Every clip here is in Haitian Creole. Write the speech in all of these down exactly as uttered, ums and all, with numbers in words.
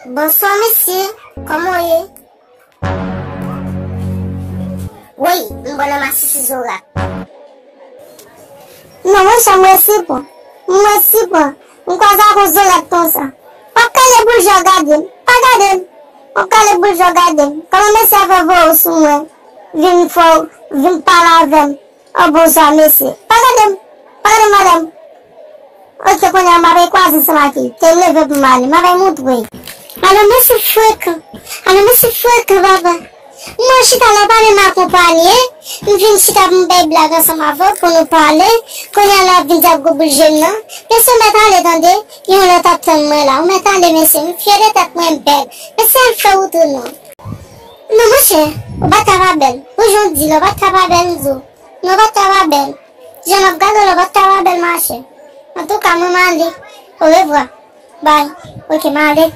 Bonswa mesye, kòman w ye? Woy, m bò nan masisi zorat. Non, monchè, m resi pran. M resi pran. M kwaze ak yon zorat konsa. Pa kale boul je w gade m. Pa gade m. Pa kale boul je w gade m. Kòman mesye a fè voye w sou mwen? Vin fò, vin pale avè m. Oh, bonswa, mesye. Pa gade m. Pa gade m, madanm. Ok, kounye a, m ap kwaze ansanm ak li. Te leve pou m ale. M ap montre w. Alo, mesye frekan. Alo, mesye frekan, papa. Mwen chita la, pa menm akonpanye. M vin chita pou m bay blag ansanm avè w, pou nou pale. Kounye a la, vin di ap gwo boul je m nan. Mesye, w mèt ale, tande. Yon lòt ap tann mwen la. Ou mèt ale, mesye. M fyè de tèt mwen, m bèl. Mesye, al fè wout ou non. Non, monchè, ou pa t ka pa bèl. Pou jan w di la, ou pa t ka pa bèl, m di w. Non, ou pa t ka pa bèl. Jan m ap gade w la, ou pa t ka pa bèl, machè. Antouka, mwen, m ale. Orevwa. Bay. Ok, m ale.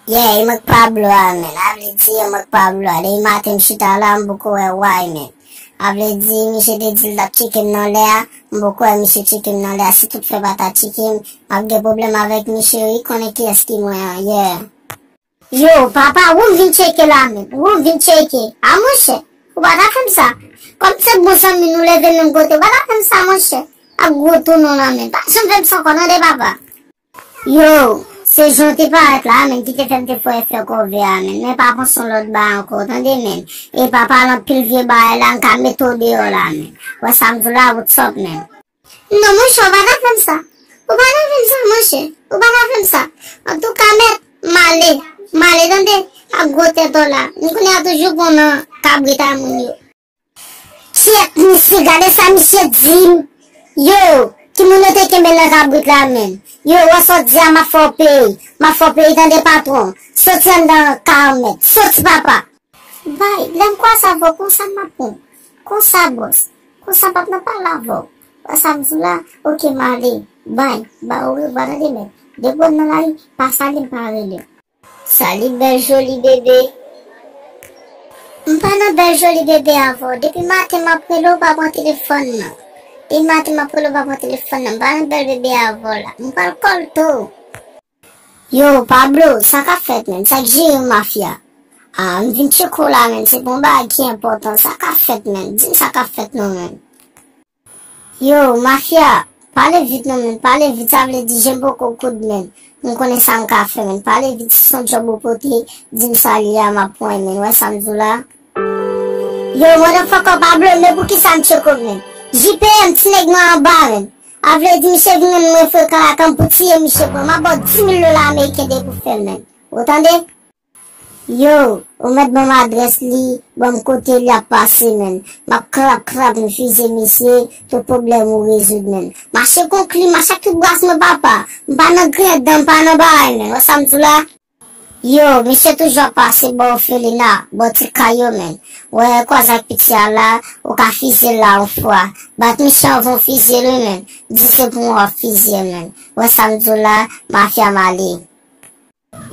Yeah, e mwen k Pablo a, men. A vle di, e mwen k Pablo a. Depi maten, m chita la, m poko wè Way, men. A vle di, misye te di l t ap tcheke m nan lè a, m poko wè misye tcheke m nan lè a. Si tout fè pa ta tcheke m, m ap gen pwoblèm avèk misye, wi, konnen kiyès ki mwen an, yeah. Yo, papa, ou vin tcheke la menm. Ou vin tcheke. A monchè, ou pa ta fè m sa. Kòm se bon zanmi nou leve menm kote, ou pa ta fè m sa, monchè. Ak gwo tou non nan men. Pa janm fè m sa ankò, tande, papa. Yo, se jan w te parèt la menm ki te fè m te fè efè kòve a menm. Men pa panse yon lòt bagay ankò, tande menm. E pa pale anpil vye bagay la, m ka mete w deyò la menm. Wè sa m di w la, what's up menm. Non, monchè, ou pa ta fè m sa. Ou pa ta fè m sa, monchè. Ou pa ta fè m sa. Antouka, mèt, m ale. M ale, tande, ak gwo tèt ou la. M konnen a toujou bon nan kabrit a moun yo. Kyèt, misye, gade sa misye di m. Yo, ki moun yo te kenbe nan kabrit la menm? Yo, wè sa w di a, m ap fè w peye. M ap fè w peye, tande, patwon. Soti anndan karant mèt. Soti, papa. Bay, lè m kwaze avè w, konsa m ap pran w. Konsa, bòs. Konsa, m p ap nan pale avè w. Wè sa m di w la? Ok, m ale. Bay, bay, orevwa, tande, mèt. Depi w wè m nan lari, pa salye m, pa rele m. Salut, bèl joli bebe. M pa nan bèl joli bebe avè w. Depi maten, m ap rele w, ou pa pran telefòn nan. Depi maten, m ap rele w, ou pa pran telefòn nan. M pa nan bèl bebe avè w la. M pral kòl tou. Yo, Pablo, sa k ap fèt, menm? Sa k jere mafya? Ah, m vin tcheke w la, menm. Se pa yon bagay ki enpòtan. Sa k ap fèt, menm? Di m sa k ap fèt non, menm. Yo, mafya, pale vit non, menm. Pale vit, sa vle di je m poko koud, menm. M konnen sa m ka fè, menm. Pale vit, si se yon djòb ou pote, di m sa li a, m ap pran, menm. Wè sa m di w la? Yo, motherfucker, Pablo, men poukisa m tcheke w, menm? J P M, ti nèg nwa anba, menm. A vle di misye vin rann mwen frekan lakay m pou tiye misye pran. M ap ba w dis mil dola ameriken depi w fè l, menm. Ou tande? Yo, ou mèt ban m adrès li, ban m kote li ap pase, menm. M ap krap krap enfize misye, tout pwoblèm ou rezoud, menm. Mache konkli, mache ak tout bras mwen, papa. M pa nan griyen dan, m pa nan bagay, menm. Wè sa m di w la? Yo, misye toujou ap pase bò òfelina, bò ti kay yo, menm. Wè, kwaze ak piti a la, ou ka fizye l la yon fwa. Bat misye anvan w fizye l, wi, menm. Di se pou mwen w ap fizye l, menm. Wè sa m di w la, mafya m ale.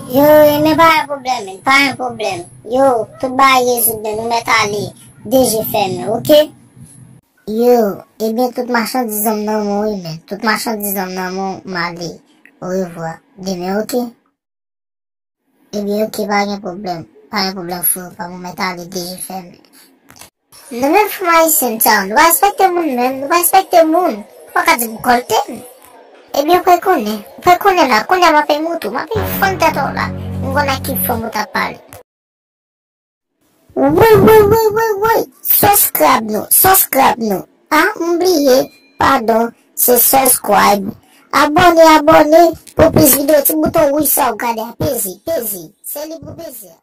Yo, ebyen, pa gen pwoblèm, menm, pa gen pwoblèm. Yo, tout bagay rezoud, menm, nou mèt ale, de je fèmen, ok? Yo, ebyen, tout machandiz an m nan men w, wi, menm. Tout machandiz an m nan men w, m ale. Orevwa. Demen, ok? Ebyen, ok, pa gen pwoblèm. Pa gen pwoblèm, frè, pa mwen mèt ale, de je fèmen. Nou menm fanm ayisyen sa, nou pa respekte moun menm, nou pa respekte moun. Ou pa ka di m kòlte m. Ebyen, ou pa konnen, ou pa konnen la, kounye a m ap montre w, m ap fann tèt ou la. M konn ak ki fanm ou t ap pale. Woy, woy, woy, woy, woy. Subscribe nou, subscribe nou. Ah, m bliye, padon, se subscribe. Abòne, abòne, pou plis videyo, ti bouton wouj sa w gade a, peze, peze. Se li pou peze a.